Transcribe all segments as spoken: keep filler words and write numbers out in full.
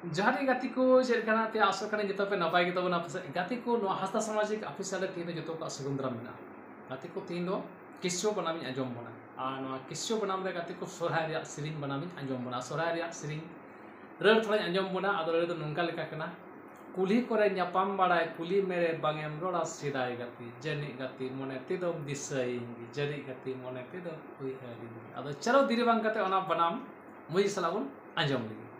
ᱡᱚᱦᱟᱨ ᱜᱮ ᱜᱟᱛᱮ ᱠᱚ, ᱪᱮᱫ ᱞᱮᱠᱟ ᱢᱮᱱᱟᱜ ᱯᱮᱭᱟ? ᱟᱥᱚᱜ ᱠᱟᱹᱱᱟᱹᱧ ᱡᱚᱛᱚ ᱯᱮ ᱱᱟᱯᱟᱭ ᱜᱮ ᱛᱟᱵᱚᱱᱟ ᱯᱟᱥᱮᱡ᱾ ᱜᱟᱛᱮ ᱠᱚ, ᱱᱚᱣᱟ ᱦᱟᱸᱥᱫᱟ ᱥᱟᱢᱟᱡᱤᱠ ᱚᱯᱷᱤᱥᱤᱭᱟᱞ ᱨᱮ ᱛᱮᱦᱮᱧ ᱫᱚ ᱡᱚᱛᱚ ᱠᱚᱣᱟᱜ ᱥᱟᱹᱜᱩᱱ ᱫᱟᱨᱟᱢ ᱢᱮᱱᱟᱜᱼᱟ᱾ ᱜᱟᱛᱮ ᱠᱚ, ᱛᱮᱦᱮᱧ ᱫᱚ ᱠᱮᱥᱤᱭᱳ ᱵᱟᱱᱟᱢ ᱤᱧ ᱟᱸᱡᱚᱢ ᱵᱚᱱᱟ, ᱟᱨ ᱱᱚᱣᱟ ᱠᱮᱥᱤᱭᱳ ᱵᱟᱱᱟᱢ ᱨᱮ ᱜᱟᱛᱮ ᱠᱚ ᱥᱚᱨᱦᱟᱭ ᱨᱮᱭᱟᱜ ᱥᱮᱨᱮᱧ ᱵᱟᱱᱟᱢ ᱤᱧ ᱟᱸᱡᱚᱢ ᱵᱚᱱᱟ᱾ ᱥᱚᱨᱦᱟᱭ ᱨᱮᱭᱟᱜ ᱥᱮᱨᱮᱧ ᱨᱟᱹᱲ ᱛᱷᱚᱲᱟᱧ ᱟᱸᱡᱚᱢ ᱵᱚᱱᱟ᱾ ᱟᱫᱚ ᱨᱟᱹᱲ ᱫᱚ ᱱᱚᱝᱠᱟ ᱞᱮᱠᱟ ᱠᱟᱱᱟ: ᱠᱩᱞᱦᱤ ᱠᱚᱨᱮ ᱧᱟᱯᱟᱢ ᱵᱟᱲᱟᱭ, ᱠᱩᱞᱤ ᱢᱮᱨᱮ ᱵᱟᱝ ᱮᱢ ᱨᱚᱲᱟ ᱥᱮᱫᱟᱭ ᱜᱟᱛᱮ, ᱡᱟᱹᱱᱤᱡ ᱜᱟᱛᱮ ᱢᱚᱱᱮ ᱛᱮᱫᱚᱢ ᱫᱤᱥᱟᱹᱭᱤᱧ ᱜᱮ, ᱡᱟᱹᱱᱤᱡ ᱜᱟᱛᱮ ᱢᱚᱱᱮ ᱛᱮᱫᱚ ᱩᱭᱦᱟᱹᱨᱤᱧ ᱜᱮ᱾ ᱟᱫᱚ ᱪᱚᱞᱚ ᱫᱮᱨᱤ ᱵᱟᱝ ᱠᱟᱛᱮ ᱚᱱᱟ ᱵᱟᱱᱟᱢ ᱢᱩᱡᱤ ᱥᱟᱞᱟᱜ ᱵᱚᱱ ᱟᱸᱡᱚᱢ ᱞᱮᱜᱮ᱾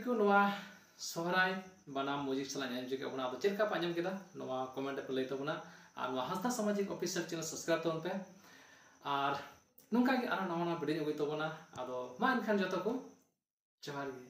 ᱠᱚ ᱱᱚᱣᱟ ᱥᱚᱦᱨᱟᱭ ᱵᱟᱱᱟᱢ ᱢᱩᱡᱤᱠ ᱥᱟᱞᱟᱜ ᱟᱸᱡᱚᱢ ᱦᱚᱪᱚ ᱠᱮᱫ ᱵᱚᱱᱟ᱾ ᱟᱫᱚ ᱪᱮᱫ ᱞᱮᱠᱟ ᱯᱮ ᱟᱸᱡᱚᱢ ᱠᱮᱫᱟ, ᱱᱚᱣᱟ ᱠᱚᱢᱮᱱᱴ ᱨᱮᱯᱮ ᱞᱟᱹᱭ ᱛᱟᱵᱚᱱᱟ᱾ ᱟᱨ ᱱᱚᱣᱟ ᱦᱟᱸᱥᱫᱟ ᱥᱟᱢᱟᱡᱤᱠ ᱚᱯᱷᱤᱥᱤᱭᱟᱞ ᱪᱮᱱᱮᱞ ᱥᱟᱵᱥᱠᱨᱟᱭᱤᱵ ᱛᱟᱵᱚᱱ ᱯᱮ᱾ ᱟᱨ ᱱᱚᱝᱠᱟ ᱜᱮ ᱟᱨᱦᱚᱸ ᱱᱟᱣᱟ ᱱᱟᱣᱟ ᱵᱷᱤᱰᱤᱭᱳ ᱟᱹᱜᱩᱭ ᱛᱟᱵᱚᱱᱟ᱾ ᱟᱫᱚ ᱢᱟ ᱮᱱᱠᱷᱟᱱ ᱡᱚᱛᱚ ᱠᱚ ᱡᱚᱦᱟᱨ ᱜᱮ᱾